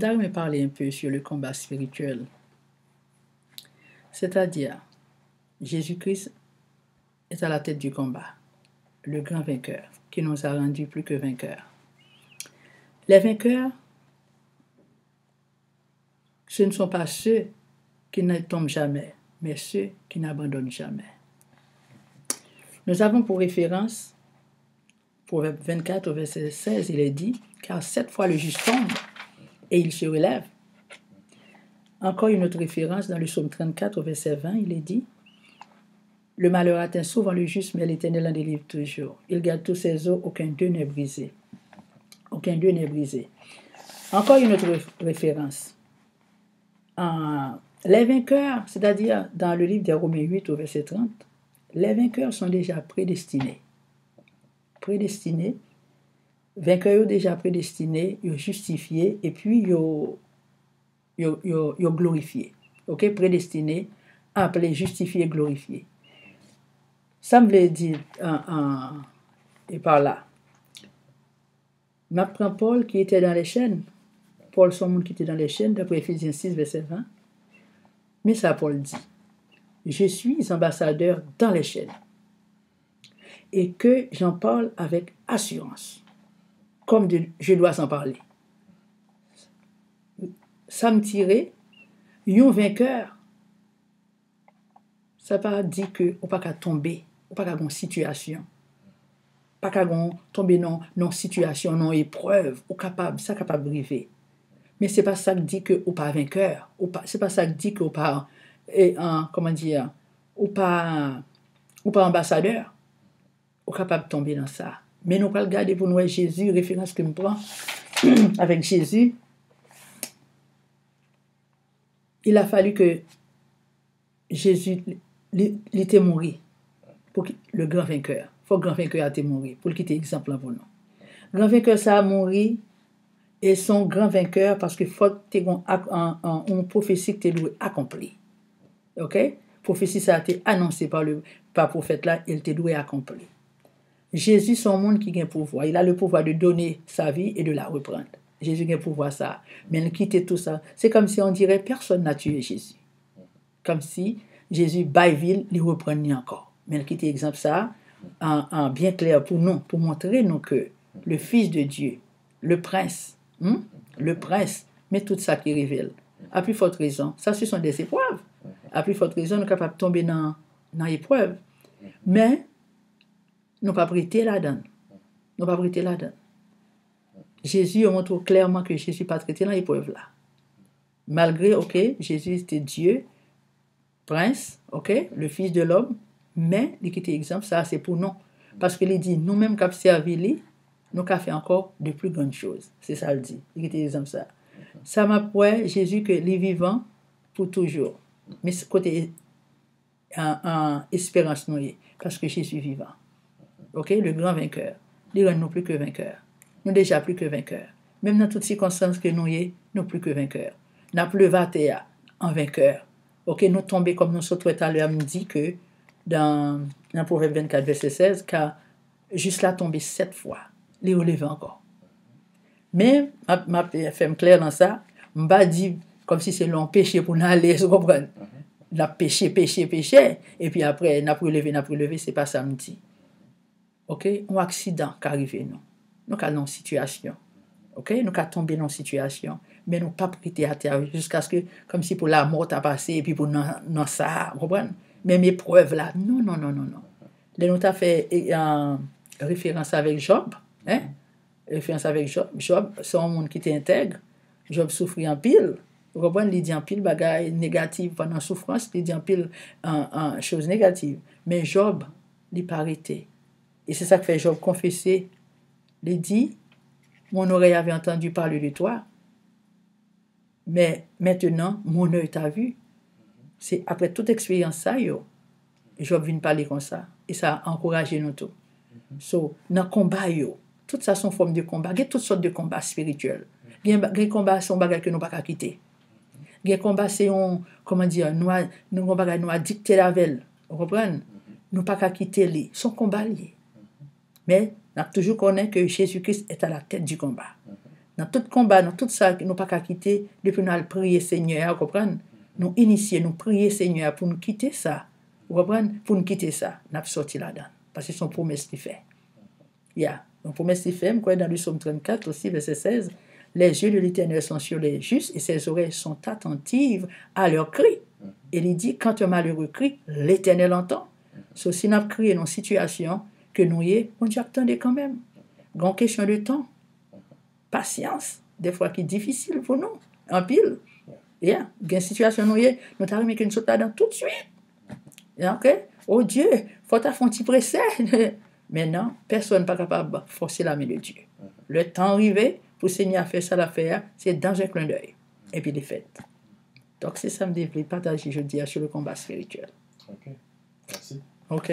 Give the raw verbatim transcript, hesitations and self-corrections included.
J'aimerais parler un peu sur le combat spirituel. C'est-à-dire, Jésus-Christ est à la tête du combat, le grand vainqueur, qui nous a rendus plus que vainqueurs. Les vainqueurs, ce ne sont pas ceux qui ne tombent jamais, mais ceux qui n'abandonnent jamais. Nous avons pour référence Proverbe vingt-quatre au verset seize, il est dit, car sept fois le juste tombe et il se relève. Encore une autre référence dans le psaume trente-quatre au verset vingt, il est dit, le malheur atteint souvent le juste, mais l'Éternel en délivre toujours. Il garde tous ses os, aucun d'eux n'est brisé. Aucun d'eux n'est brisé. Encore une autre référence. Euh, les vainqueurs, c'est-à-dire dans le livre des Romains huit au verset trente, les vainqueurs sont déjà prédestinés. Prédestinés. Vainqueurs yo déjà prédestinés, yo justifiés, et puis yo, yo, yo, yo glorifiés. Ok? Prédestinés, appelés, justifiés, glorifiés. Sa m vle di an, an, e pa la. M ap pran Pòl ki te dans les chaînes. Pòl se yon moun ki te dans les chaînes, d'après Éphésiens six, verset vingt. Men sa Pòl di, je suis ambassadeur dans les chaînes, et que j'en parle avec assurance, comme de, je dois en parler. Sa m tire, yon venkè, sa pa di ke ou pa ka tonbe, ou pa ka gon sitiyasyon, pa ka gon tonbe nan, nan sitiyasyon, nan eprèv, ou kapab, sa kapab rive. Men se pa sa k di ke ou pa venkè, ou pa, se pa sa k di ke ou pa, e, an, kòman di, ou pa, ou pa anbasadè. Ou kapab tonbe nan sa. Men nou pral gade pou nou wè Jezi, referans ke m pran avèk Jezi. Il a fallu que Jezi, li, li te mouri pou ki, le grand vainqueur. Fòk gran venkè a te mouri pou l kite egzanp lan pou nou. Gran venkè sa a mouri, e se yon gran venkè paske fòk te gon ak, an, an, yon pwofesi ki te dwe akonpli. Ok? Pwofesi sa a te anonse pa le, pa pwofèt la, e l te dwe akonpli. Jezi se yon moun ki gen pouvwa. Il a le pouvoir de donner sa vie et de la reprendre. Jezi gen pouvwa sa a. Men l kite tou sa. Se kòmsi on dirè pèsonn n'a tué Jésus. Kòmsi Jezi bay vi l, li reprann li ankò. Men l kite egzanp sa a, an, an byen klè pou nou, pou montre nou ke le Fils de Dieu, le Prince, hmm? Le Prince, men tout sa ki rive l. A plus forte raison, sa se sont des épreuves. A plus forte raison, nou kapab tonbe nan, nan eprèv. Men, nou p ap rete ladan l. Nou p ap rete ladan l. Jezi, yo montre w klèman ke Jezi pa t rete nan eprèv la. Malgre, ok, Jezi te Dye, Prince, ok, le Fils de l'homme, men li kite egzanp, sa se pou nou. Paske li di, nou menm k ap sèvi li, nou ka fè ankò de plus grandes choses. Se sa l di. Li kite egzanp sa. Sa m ap wè, Jezi ke li vivan pou toujou. Men s-, kote an, an esperans nou ye, paske Jezi vivan. Ok, le grand vainqueur. Li rann nou plis ke venkè. Nou deja plis ke venkè. Menm nan tout sikonstans ke nou ye, nou plis ke venkè. N ap leve atè a an venkè. Ok, nou tonbe kòm nou sot wè talè a, m di ke dan, nan Pwovèb vennkat vèsè sèz, ka jis la tonbe sèt fwa, li releve ankò. Men, m ap, m ap fè m klè nan sa, m pa di kòmsi se lè yon peche pou n ale, ou konprann? N ap peche, peche, peche, epi apre, n ap releve, n ap releve, se pa sa m di. Ok? Yon aksidan ka rive nou. Nou ka nan yon sitiyasyon. Ok? Nou ka tonbe nan yon sitiyasyon. Men nou p ap rete atè a jiskaske, kòmsi pou lamò ta pase, epi pou nan, nan sa, ou konprann? Menm eprèv la. Non, non, non, non, non. Lè nou ta fè, e, an, referans avèk Jòb, en? Referans avèk Jòb. Jòb, se yon moun ki te entèg. Jòb soufri anpil. Ou konprann? Li di anpil bagay negatif pandan soufrans. Li di anpil, an, an, choz negatif. Men Jòb, li pa rete. E se sa k fè Jòb konfese. Li di, mon oreille avait entendu parler de toi. Mais maintenant, mon œil t'a vu. Se apre tout eksperyans sa yo, Jòb vin pale konsa. E sa ankouraje nou tou. So, nan konba yo, tout sa se yon fòm de konba. Gen tout sòt de konba espirityèl. Gen, gen konba se yon bagay ke nou pa ka kite. Gen konba se yon, kòman di, nou a, nou gon bagay nou adikte avè l. Ou konprann? Nou pa ka kite li. Se yon konba li ye. Men, n ap toujou konnen ke Jezi Kris est à la tête du combat. Nan tout konba, nan tout sa, nou pa ka kite, depi nou al priye Senyè a, ou konprann? Nou inisye, nou priye Senyè a pou n kite sa. Ou konprann? Pou n kite sa, n ap sòti ladan l. Paske se yon pwomès li fè. Ya, yon pwomès li fè, m kwè nan le Psaume trannkat osi, vèsè sèz, Les yeux de l'Éternel sont sur les justes et ses oreilles sont attentives à leurs cris. E li di, quand un malheureux crie, l'Éternel entend. So, si n ap kriye nan sitiyasyon ke nou ye, Bondye ap tande kanmenm. Gen yon kesyon de tan. Pasyans, defwa ki difisil pou nou, anpil. Yeah. Gen sitiyasyon nou ye, nou ta renmen ke n sot ladan toutswit. Ok? Oh Dye, fò w ta fè yon ti presè. Men non, pèsonn pa kapab fòse la men de Dye. Lè tan rive pou Senyè a fè sa l ap fè a, se dans un clin d'œil. Epi li fèt. Donk, se sa m te vle pataje jodi a sou le konba espirityèl. Ok. Mèsi. Ok.